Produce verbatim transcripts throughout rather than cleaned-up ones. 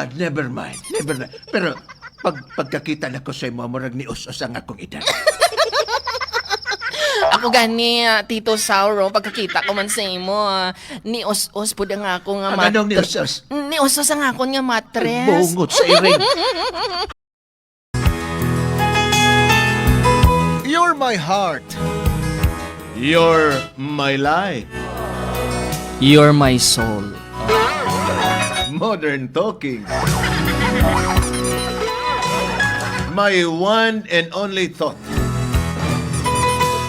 Ah, never mind. Never mind. Pero pag, pagkakita na ko sa imo, murag ni us-us ang akong edad. Ako gani, ah, Tito Sauro, pagkakita ko man sa imo, ah, ni us-us pud ang ako nga Ang mat-, anong ni us-us? Ni us-us ang akon nga matres. Bungot sa iring. You're my heart. You're my life. You're my soul. Modern talking. My one and only thought.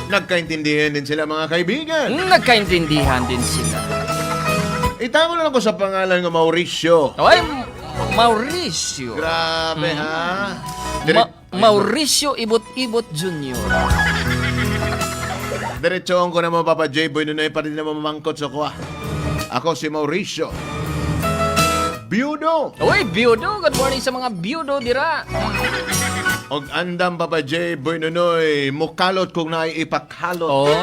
Nagkaintindihan din sila, mga kaibigan. Nagkaintindihan din sila. Itago lang ako sa pangalan nga Mauricio. Oy, Mauricio. Grabe, Mm. ha? Ma-, Dire-, Mauricio Ibot-Ibot Junior. Diretsoon ko na mo, Papa J Boy Nunoy, pa rin na mo mamangkot sa kuha. Ako si Mauricio. Biyudo. Uy, biyudo. Good morning sa mga biyudo dira. Og andam, Papa J Boy Nunoy, mukalot kung naay ipakalot. Oy,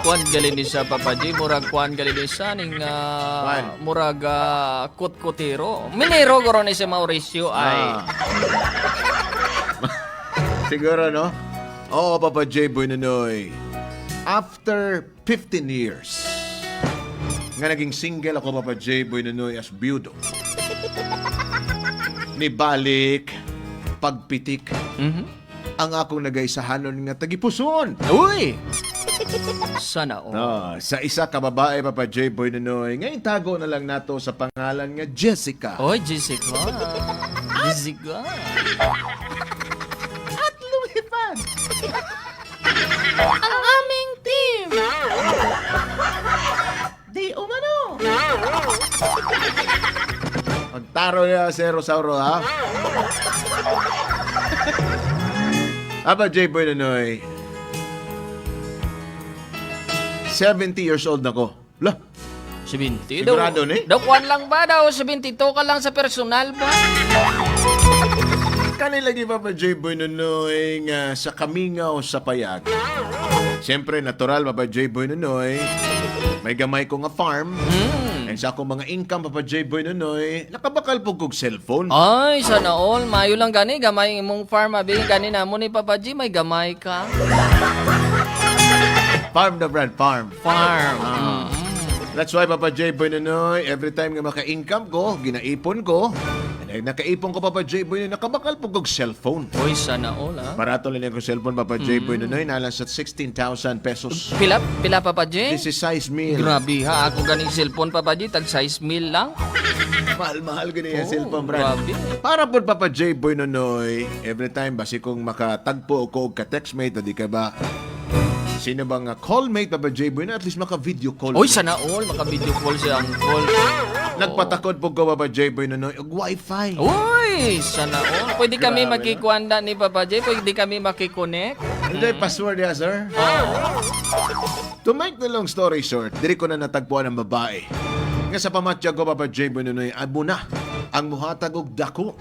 kuwan gali ni sa Papa J, murag kuwan gali ni sa ning, ah, Kuwan. murag, ah, kutkutero. Minero guro ni si Mauricio ay. Ah. Siguro, no? Oo, Papa J Boy Nunoy. After fifteen years nga naging single ako, Papa J Boy Nunoy, as biyudo. Nibalik, pagpitik, Mhm. ang akong nagaisahanon nga tagipuson. Uy! Sana all. Ah, sa isa ka babae, Papa J Boy Nunoy, nga itago na lang nato sa pangalan nga Jessica. Oy, Jessica. Jessica. At lumipad. Ang aming team. Di umano. Pagtaro niya, Sir Rosauro, ha? Aba, J Boy Nunoy, seventy years old na ko. Lah, Seventy? Sigurado Daw, ni? daw kwan lang ba? Daw seventy-two ka lang sa personal ba? Kani lagi, Papa J Boy Nunoy, nga sa kamingaw sa payag. Siyempre, natural, Papa J Boy Nunoy. May gamay ko nga farm. Mm. And sa akong mga income, Papa J Boy Nunoy, nakabakal po kog cellphone. Ay, sana all. Mayo lang gani, gamay imong farm, abi. Gani namo ni Papa J, may gamay ka. Farm na, Brad, farm. Farm. Ah. Mm. That's why, Papa J Boy Nunoy, every time nga maka-income ko, ginaipon ko. And then, nakaipon ko, Papa J Boy, nakabakal po kog cellphone. Uy, sana all, ah. Barato lang yung cellphone, Papa J Boy Mm. Nunoy, nalang sa sixteen thousand pesos. Pila? Pila, Papa J? This is size mil. Grabe, ha? Ako ganing cellphone, Papa J, tag size mil lang. Mahal-mahal gani yung Oh, cellphone, Brad. grabe. Para po, Papa J Boy Nunoy, every time, basi kung makatagpo ko og ka-textmate, o di ka ba, sino ba nga callmate, Papa J Boy, na at least maka-video call. Oy, sana all, maka-video call si Uncle. Nagpatakod po ko, Papa J Boy Nunoy, og wifi. Uy, sana all. Pwede kami Grabe, no? makikuanda ni Papa J, pwede kami makikonek. Hindi, Mm. password niya, sir. Oo. To make the long story short, diri ko na natagpuan ang babae nga sa pamatyag ko, Papa J Boy Nunoy, amo na ang muhatag og dako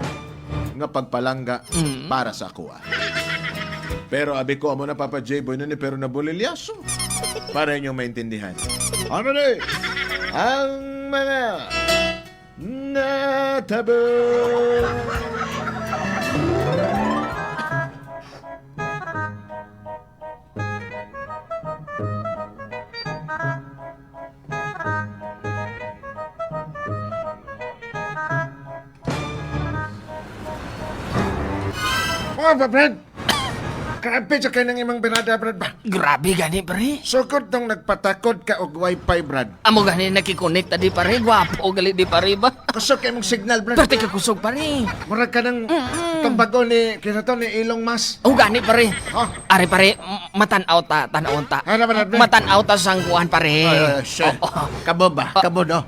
nga pagpalangga Mm. para sa akoa. Pero abi ko, amo na, Papa J Boy Nunoy, pero nabulilyaso. Para inyong maintindihan. Ano ni? Ang mga natabo. Oh, ba, Brad? Grabe sa kay nang imong birada, Brad, ba? Grabe gani, pre. Sukod nung nagpatakod ka og wifi, Brad. Amo gani nakikonek ta di, pare. Gwapo gali di, pare, ba? Kusog kay mong signal, Brad. Perte ka kusog, pare. Murag ka nang Mm-mm. tumbago ni, kino to, ni Elon Musk. O gani, pare. Ha? Ari, pare, m-, matan-aw ta, tan-aw ta. Ano naman, Brad? Matan-aw ta sang kuan, pare. Ay, ay, sir. Oo. Kamo ba? Ah. Kamo, no?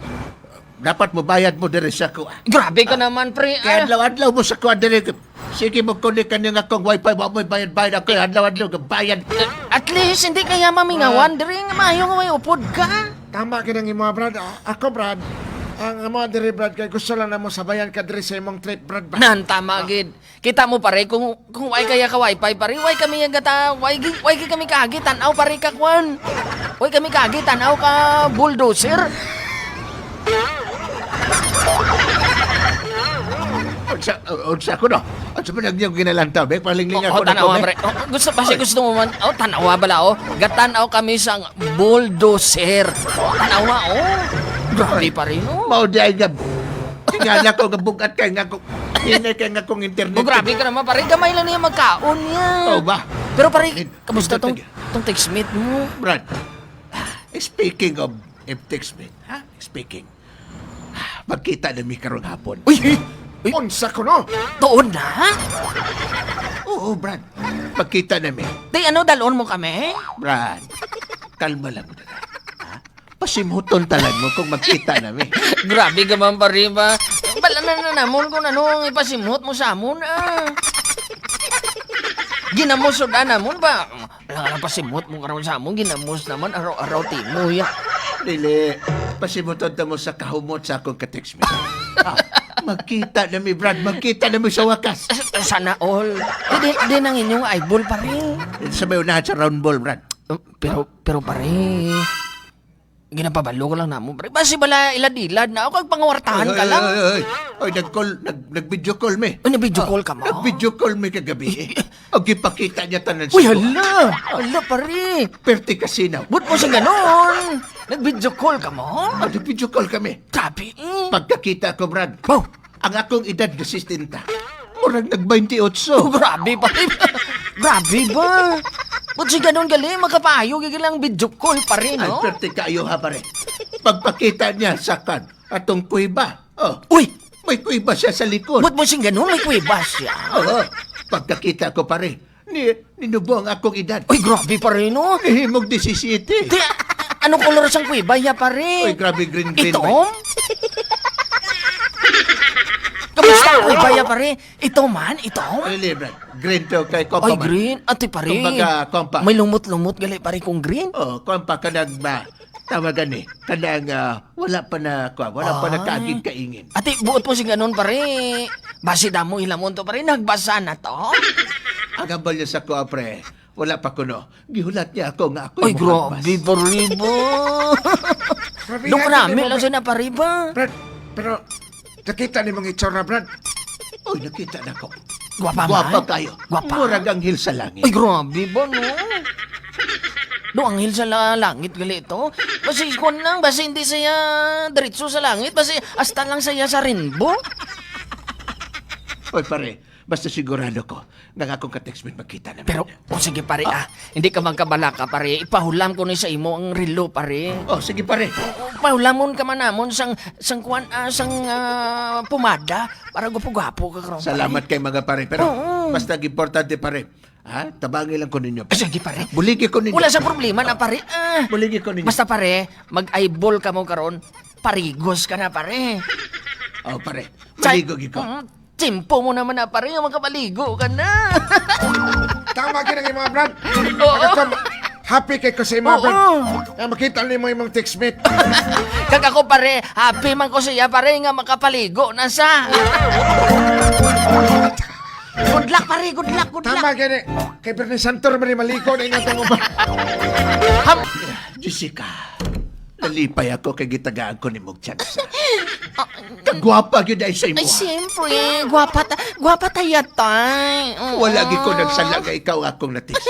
Dapat mo bayad mo diri sa kuan. Grabe ka Ah. naman, pre. Kaya Ah. adlaw-adlaw mo sa kuan diri. Sige mo kunik ka nga akong wifi, wa mo'y bayad-bayad ako. Adlaw-adlaw ka bayad. At least, hindi kaya mamingawan Ah. diri nga maayo nga may upod ka. Tama gid ang imo, Brad. A-, ako, Brad, ang amo diri, Brad, kay gusto lang namo sabayan ka diri sa imong trip, Brad, ba? Nan, tama Ah. gid. Kita mo, pare, kung, kung way kaya ka wifi, pare, way kami ang gata-, way gi-, way gi kami kaagi tan-aw, pare, ka kwan. Way kami kaagi tan-aw ka bulldozer. Sa, uh, unsa ko, no? Unsa man ang inyong ginalantaw, be? Palingling Oh, ako oh, na tanawa, ko, be. Pre. Oh, gusto, basi Ay. gusto mo man. Oh, tanawa bala, oh. Gatanaw kami sang bulldozer. Oh, tanawa, oh. Grabe Ay. pa rin, oh. Mao di ay nga. Tingala ko nga bugat kay nga ko. Hinay kay nga kong internet. Oh, grabe ka naman, pare. Gamay lang niya magkaon niya. Oh, ba? Pero, pare, Bakit? kamusta Bakit tong, lagi? tong textmate mo? Brad, speaking of, of textmate, ha? Speaking. Magkita na mi karong hapon. Uy! Uy! Unsa ko, no? Tuod na? Oo, Brad. Magkita na mi. Di ano, dalon mo kami? Brad, kalma lang mo dala. Ha? Pasimhuton talag mo kung magkita na mi. Grabe ka man, pare, ba? Bala na, na namon kung ano ang ipasimhot mo sa amon, ah. Ginamos sud namon ba? Wala nga lang pasimot mo karon sa amon, ginamos naman, araw-araw timo, ya. Dili, pasimot ta mo sa kahumot sa akong ka-text message. Ah, magkita na mi, Brad, magkita na mi sa wakas. S-, sana all. Di, di, di nang inyong eyeball, pare. Sa may unahan sa round ball, Brad. Uh, pero, pero, pare, ginapabalo ko lang namo, pre. Basi bala ilad-ilad na ako, kag pangawartahan Oy, ka oy, lang. oy, oy, oy. Oy, nag-call, nag-, nag-video call mi. Ay, nag-video Ah, call ka mo? nag-video call mi kagabi. Ang gipakita niya tanan sa Uy, hala! Hala, pare! Perti ka sinaw. But mo siya ganon? Nag-video call ka mo? Ah, nag-video call kami. Grabe, eh. Pagkakita ko, Brad. Wow! Ang akong edad na sesenta. Murag nag-twenty-eight. Oh, grabe, pare. Grabe ba? But si ganon gali, makapaayo, gigi lang video call pa rin, Ay, no? Perte kaayo ha, pare. Pagpakita niya sa kan, atong kuweba. Oh, Uy! may kuweba siya sa likod. But mo sing ganon, may kuweba siya. Oo. Pagkakita ko, pare, ni, ninubo ang akong edad. Uy, grabe, pare, no? Nihimog disisiyete. Ti-, ano kolor sang kuweba ya, pare? Uy, grabe, green, green, Itom? bay. Kamusta ang kuweba ya, pare? Itom man? Itom? Ay, libre. Green to kay Kompa Ay, man. green. Ate, pare. Kumbaga, Kompa. May lumot-lumot gali, pare, kung green. Oh, Kompa, kanang ba? Tawagan ni. Kanang, ah, wala pa na, kwa, wala pa Ay. nagkaagig kaingin. Ate, buot mo sing ganon, pare. Basi damo hilamon to, pare. Nagbasa na to? Ang hambal niya sa kuha, pre. Wala pa kuno. Gihulat niya ako nga ako'y Ay, muhagbas. grabe, pare ba? Grabe Dong nga, rami grabe, lang siya na, pare ba? Brad, pero nakita ni mga itsura, Brad. Uy, nakita na ko. Gwapa Gwapa man? kayo. Gwapa? Murag anghel sa langit. Ay, grabe ba, no? Do anghel sa la-, langit gali ito? Basi kun lang, basi hindi siya diretso sa langit, basi hasta lang siya sa rainbow. Oy, pare, basta sigurado ko nga akong ka-textmate magkita na Pero, naman. o sige, pare, Ah. ah, hindi ka magkabalaka, pare. Ipahulam ko ni sa imo ang relo, pare. Oh, sige, pare. Pahulamon ka man namon sang, sang kwan, ah, sang, ah, pumada para gwapo-gwapo ka karon, pare. Salamat kay mga pare, pero Oo. basta ang importante, pare, ha? Tabangi lang ko ninyo, Ah, pare. sige, pare. Buligi ko ninyo. Wala sa problema na, pare. Ah. Buligi ko ninyo. Basta, pare, mag-eyeball ka mo karon, parigos ka na, pare. Oh, pare. Sa- Maligo gyud ko. Mm, tiyempo mo naman na, pare, nga makapaligo ka na. Tama gyud ang imo, Brad. Oo. Pagkatapos, happy kay ko sa imo, Oo. Brad. Nga makita nimo imong textmate. Kag ako, pare, happy man ko siya, pare, nga makapaligo na sa. Good luck, pare, good luck, good Tama luck. gani. Kay Bernie Santor, mali maligo na ingat ang uban. Ham- Jessica, nalipay ako kay gitagaan ko nimog tsansa. Kagwapa gyud ay sa imo. Ay, siyempre. Gwapa ta-, gwapa ta ya, tay. Oo. Wala gyud ko nagsala nga ikaw akong na-text.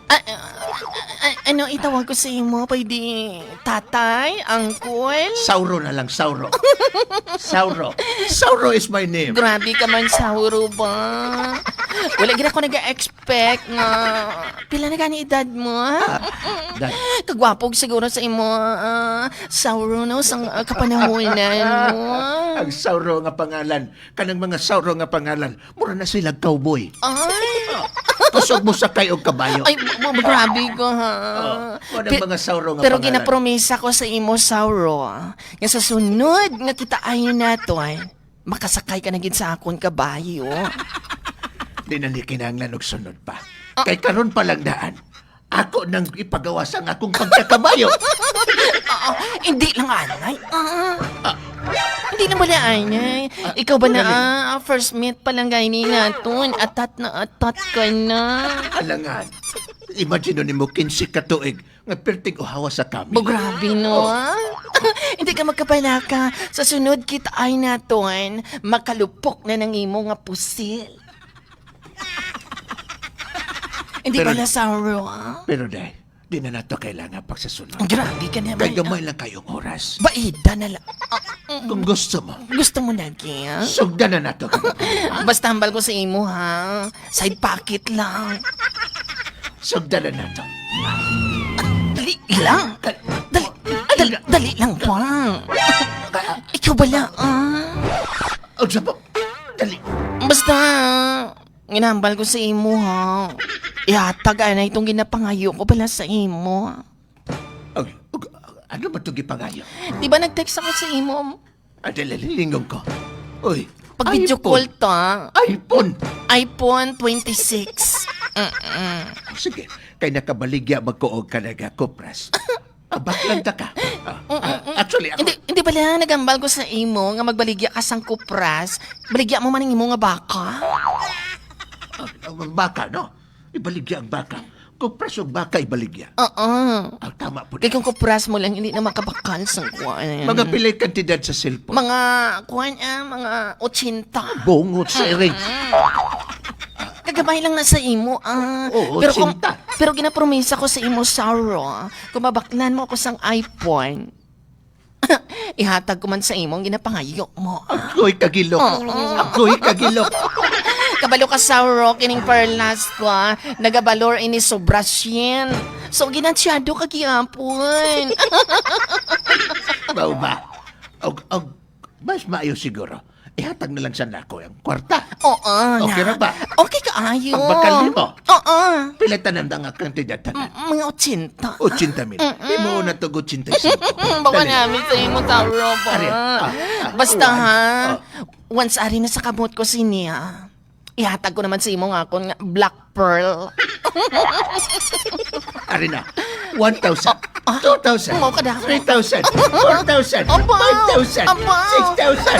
Ah, ah, ah, ano itawag ko sa imo? Pwede tatay, uncle? Sauro na lang, Sauro. Sauro. Sauro is my name. Grabe ka man, Sauro ba? Wala gid ako nag-expect nga. Pila na gani edad mo, ha? Ah, dad. Kagwapog siguro sa imo, ah, Sauro, no? Sang, ah, kapanahonan mo. Ang Sauro nga pangalan, kanang mga Sauro nga pangalan, mura na sila cowboy. Ay! Kusog mo sakay og kabayo. Ay, ma-, ma-, grabe ka, ha? Oh, wala Pe-, mga Sauro nga pero pangalan. Ginapromisa ko sa imo, Sauro, nga sa sunod nga kita ay nato, ay, makasakay ka na gid sa akon kabayo. Di na ni kinahanglan og sunod pa. Ah. Kay karon pa lang daan, ako nang ipagawas ang akong pagkakabayo. Ah, hindi lang anay. Ah. Ah. Hindi lang bala anay. Ah, Ikaw ba na, ano ah, first meet pa lang gani naton? Atat na atat ka na. Alangan. Imagine nimo, kinse ka tuig nga perting uhawa sa kami. Bo, grabe, no, Oh. ah? Hindi ka makabalaka. Sa sunod kita ay naton, makalupok na nang imo nga pusil. Hindi Pero, pala, Sauro, ah. Pero, Day, di na nato kailangan pagsasunod. Ang grabe ka naman, Kay gamay ah. lang kayong oras. Baida na lang. Ah, mm. Kung gusto mo. Gusto mo lagi, ah? Sugdan na nato. Basta hambal ko sa imo, ha? Side pocket lang. Sugdan na nato. Dali lang. Dali, dali, dali lang, Juan. Ikaw bala, ah. Unsa pa? Dali. Basta, ginahambal ko sa imo, ha. Ihatag ana itong ginapangayo ko bala sa imo. Ag-, ag-, ano ba itong gipangayo? Di ba nag-text ako sa imo? Ah, dali, lingong ko. Uy, Pag video iPhone. call ta. iPhone. iPhone twenty-six. Mm-mm. Sige, kay nakabaligya magkuog ka na nga kupras. Abak lang ta ka. Ah, Mm, ah, mm, mm. actually, ako Hindi, hindi pala, nagambal ko sa imo nga magbaligya ka sang kupras. Baligya mo man ang imo nga baka. Ah, ang baka, no? Ibaligya ang baka. Kupras og baka, ibaligya. Oo. Ang tama po Kay na. kung kupras mo lang, hindi na makabakal sa kuan. Mga pilay kantidad sa cellphone. Mga, kuan, ah, mga ochenta. Bungot sa iring. Mm. Kagamay lang na sa imo, ah. Oo, Pero kung, ochenta. pero ginapromisa ko sa imo, Sauro, kung mabaklan mo ako sang iPhone, ihatag ko man sa imo ang ginapangayo mo, ah. Agoy kagilok. Oo. Agoy kagilok. Kabalo ka, Sauro, kining perlas ko, ah. Nagabalor ini sobra syen. So, ginansyado ka gihapon. Mao ba? Og, og, mas maayo siguro. Ihatag na lang sa nako ang kwarta. Oo, Okay na. ra ba? Okay kaayo. Pagbakal nimo? Oo. Pila tanan ang kantidad tanan? M-, mga ochenta. Ochenta mil. Mm-mm. Imo na to, ochenta y cinco. Baka Dali. namin sa imo, Tauro, pa. Ari, ah, ah, Basta, one, ha? ah. Once ari na sa kamot ko, sini, ha? Ihatag ko naman sa imo nga akon nga black pearl. Ari na. One thousand. Ah, ah. Two thousand. Mao ka dako. Three thousand. Four thousand. Aba! Five thousand. Aba! Six thousand.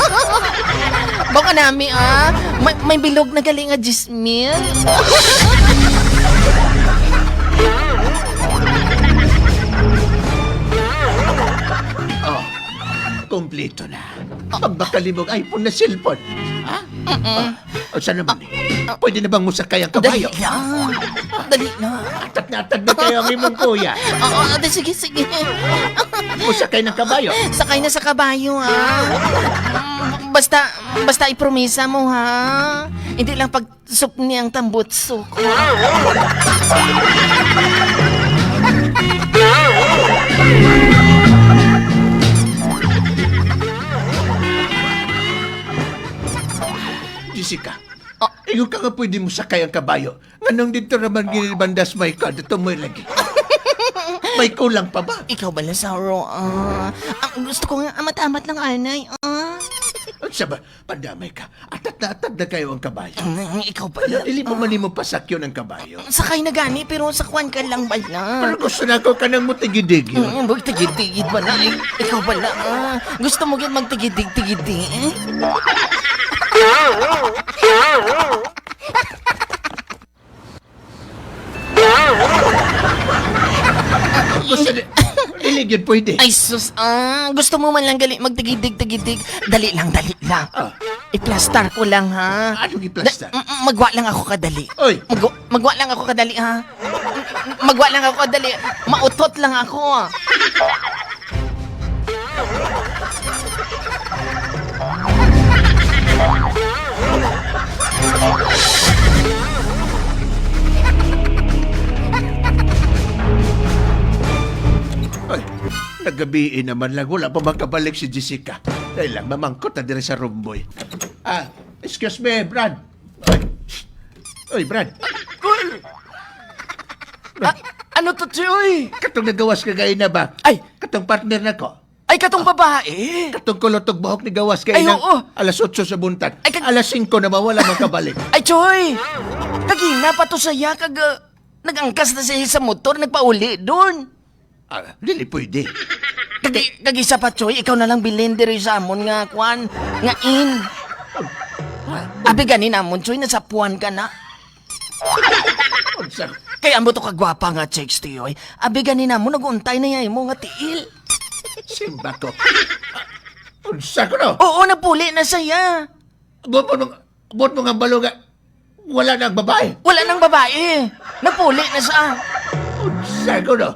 Baka nami, ah. May, may bilog na gali nga diyes mil. Oh, kompleto na. Pagbakal nimog iPhone na cellphone. Ha? Mm-mm. Ah, o, saan naman eh? Pwede na bang musakay ang kabayo? Dali lang. Dali na. Atad na atad na kayo ang imong kuya. Oo, ate, sige, sige. Musakay ng kabayo. Sakay na sa kabayo, ha? Mm, basta, basta ipromisa mo, ha? Hindi lang pag sukni ang tambutsok. Jessica, Ah. ingon ka nga pwede mo sakay ang kabayo. Nganong dito naman ginibandas may ka? Dito mo lagi. May kulang pa ba? Ikaw ba, Lazaro? Ah, ang gusto ko nga, amat-amat lang, anay, ah. Sa ba? Pandamay ka. Atat na atat na kayo ang kabayo. Mm, ikaw pala. Dili mo Ah. man nimo pasakyon ang kabayo. Sakay na gani, pero sa kwan ka lang bala. Pero gusto na ko ka nang mutigidig yun. Mm, magtigid-tigid bala. Ik-, ikaw bala, ah. Gusto mo yun magtigidig-tigid, eh? Gusto ni, dili gyud pwede. Ay, sus, ah, gusto mo man lang gali magtigidig-tigidig. Dali lang, dali lang. Ah. Iplastar ko lang, ha? Anong iplastar? Da-, mm, mm, magwa lang ako kadali. Oy! Magwa, magwa lang ako kadali, ha? Magwa lang ako kadali. Mautot lang ako. Ay, nagabii naman lang. Wala pa makabalik si Jessica. Dahil lang, mamangkot na diri sa Romboy. Ah, excuse me, Brad. Ay, shh. Oy, Brad. Uy! Brad. Ah, ano to, Choy? Katong nagawas ka gaina ba? Ay! Katong partner na ko. Ay, katong babae. Katong kulot og buhok ni gawas kay Ay, nang oo. alas otso sa buntag. Ay, kag- Alas singko na mawala makabalik. Ay, Choy! Kagina pa to saya kag, uh, nag-angkas na siya sa motor, nagpauli doon. Ah, dili pwede. Kag-, kag isa pa, Choy, ikaw na lang bilin diri sa amon nga, kwan, nga in. Ah. Abi gani namon, Choy, nasapuan ka na. Unsa? Kay amo to kagwapa nga chicks, Tiyoy. Abi gani namo, nag-untay na yay mo nga tiil. Simba ko. Unsa ko no? Oo, napuli na siya. Buot mo, buot mo nga balo nga wala na ang babae. Wala nang babae. Napuli na siya. Unsa ko no?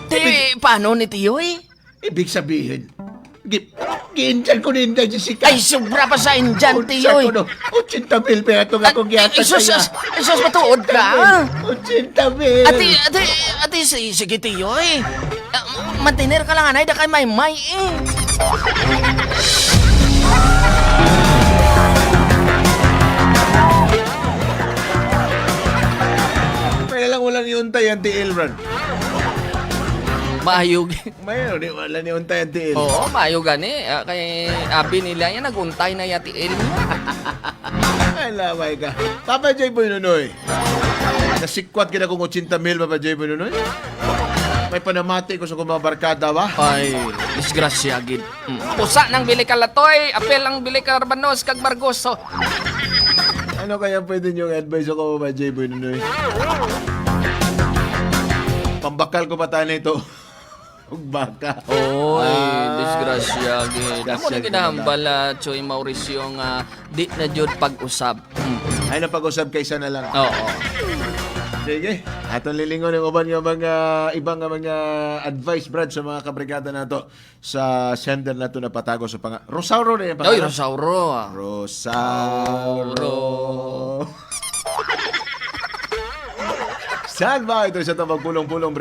Di, paano ni Tiyoy? Ibig sabihin, gi-, gi-Indian ko ni Inday Jessica. Ay, sobra pa sa Indian, Unsa Tiyoy. ko no? Ochenta mil pa itong At, akong gihatag isus, sa iya. Isus, matuod ka. Ochenta mil. Ati, ati, ati, si, sige, Tiyoy. Ah, mantener ka lang, anay, da kay may may, eh. May lang walang iuntay ang tiil, Brad. Maayo. May, di, wala ni untay ang tiil. Oo, maayo gani. Ah, kay abi nila yan, nag-untay na ya tiil. Ay, laway ka. Papa J. Boy Nunoy. Nasikwat kita kung ochenta mil, Papa J. Boy Nunoy. May panamati ko sa kong mga barkada ba? Ay, disgrasya, gid. Mm. Pusa nang bili ka latoy, apil ang bili ka rabanos kag margoso. Ano kaya pwede niyong advice ako, Papa J. Boy Nunoy? Pambakal ko pa tayo nito. Ug baka. Oy, Ah. disgrasya, gid. Amo Disgrasya na gid ginahambal talaga. na Choy Mauricio nga di na jud pag-usab. Mm. Ay, na pag-usab kaysa na lang. Oo. Sige. Atong lilingon ang uban nga mga, iba nga mga advice, Brad, sa mga kabrigada nato sa sender nato na patago sa panga-, Rosauro na yung Oy, pangalan? Rosauro, ah. Rosauro. Rosauro. Saan ba ito sa tabang pulong-pulong?